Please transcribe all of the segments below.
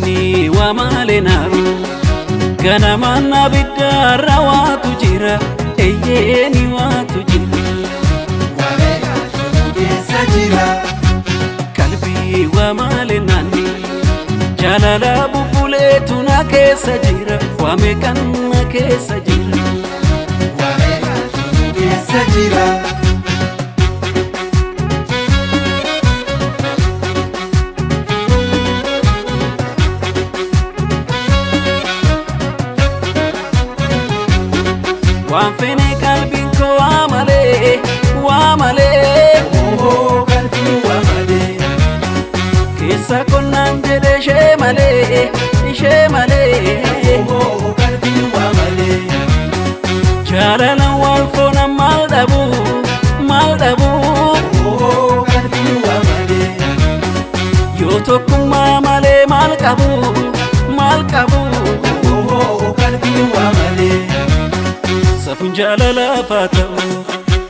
Manni waa malee naaru ganamaan abiddaarra waatu jira, eyyeeni waatu jira. Wameeqatu keessa jira? Qalbii waa malee naanni jaalala bubbuleetu na keessa jira, waa meeqan na keessa jira. Wameeqatu keessa jira? Waan fene qalbiin koo waa malee, waa malee. Ooo qalbii waa malee. Keessa qonnaan jedhe ishee malee, ishee malee. Ooo qalbii waa malee. Jaalala wal foona maal dhabu, maal dhabu? Ooo qalbii waa malee. Yoo tokkummaa malee maal qabu, maal qabu? Ooo qalbii waa malee. Safuun jaalalaaf haa ta'u,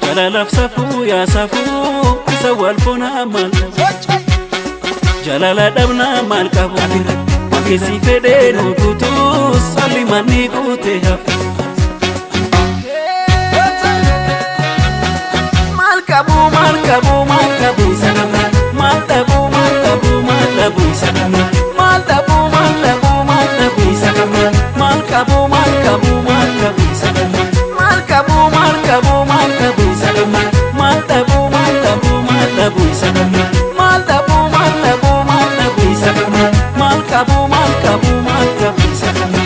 jaalalaaf safuu yaa safuu, isa wal foonaa maal qabu? Jaalala dhabnaa maal qabu? Waan keessi fedhee nu guutuu salli manni guutee hafu. Maal qabu, maal qabu, maal qabu isa qabna? Maal dhabu, maal dhabu, maal dhabu isa qabna? Maal dhabu, maal dhabu, maal dhabu isa qabna? Maal qabu, maal qabu, maal qabu isa qabna? Maal qabu, maal qabu, maal qabu isa qabna? Maal dhabu, maal dhabu, maal dhabu isa qabna? Maal dhabu, maal dhabu, maal dhabu isa qabna? Maal qabu, maal qabu, maal qabu isa qabna?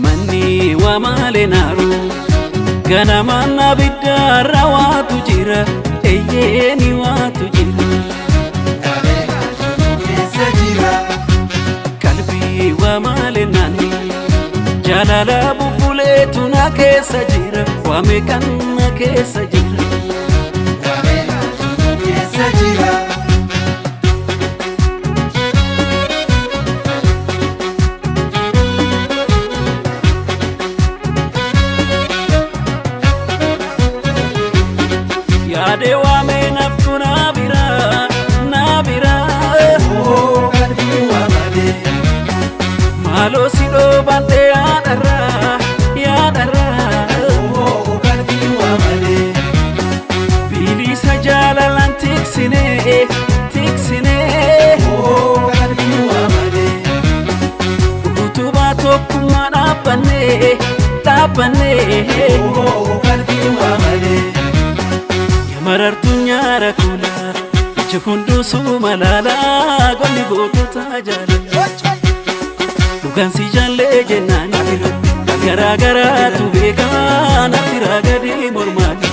Manni waa malee naaru ganamaan abiddaarra waatu jira, eyyeeni waatu jira. Wameeqatu keessa jira? Qalbii waa malee naanni jaalala bubbuleetu na keessa jira, waa meeqan na keessa jira. Wameeqatu keessa jira? Yaadee waamee naftu na biraa, na biraa. Ooo qalbii waa malee. Maaloo si dhoobadhee yaadharraa, yaadharraa. Ooo qalbii waa malee. Bilisa jaalalaan tiksinee, tiksinee. Ooo qalbii waa malee. Utubaa tokkummaa dhaabbannee, dhaabbannee. Ooo qalbii waa malee. Yamarartuu nyaara kuula iji hunduu suma laalaa golli gootota jaalala. Dhugaan si jaallee jennaan garaa garaatu beekaa natti raagadee mormaani.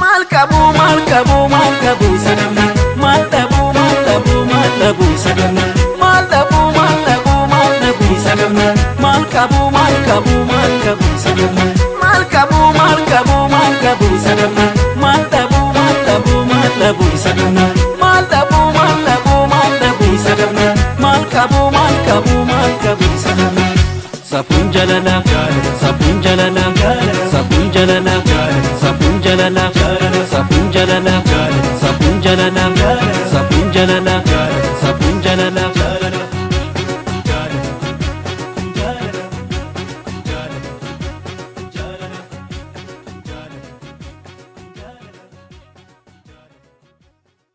Maal qabu, maal qabu, maal qabu isa qabna? Maal dhabu, maal dhabu, maal dhabu isa qabna? Maal dhabu, maal dhabu, maal dhabu isa qabna? Maal qabu, maal qabu, maal qabu isa qabna? Maal qabu, maal qabu, maal qabu isa qabna? Maal dhabu, maal dhabu, maal dhabu isa qabna? Maal dhabu, maal dhabu, maal dhabu isa qabna? Maal qabu, maal qabu, maal qabu isa qabna? Safuun jaalalaaf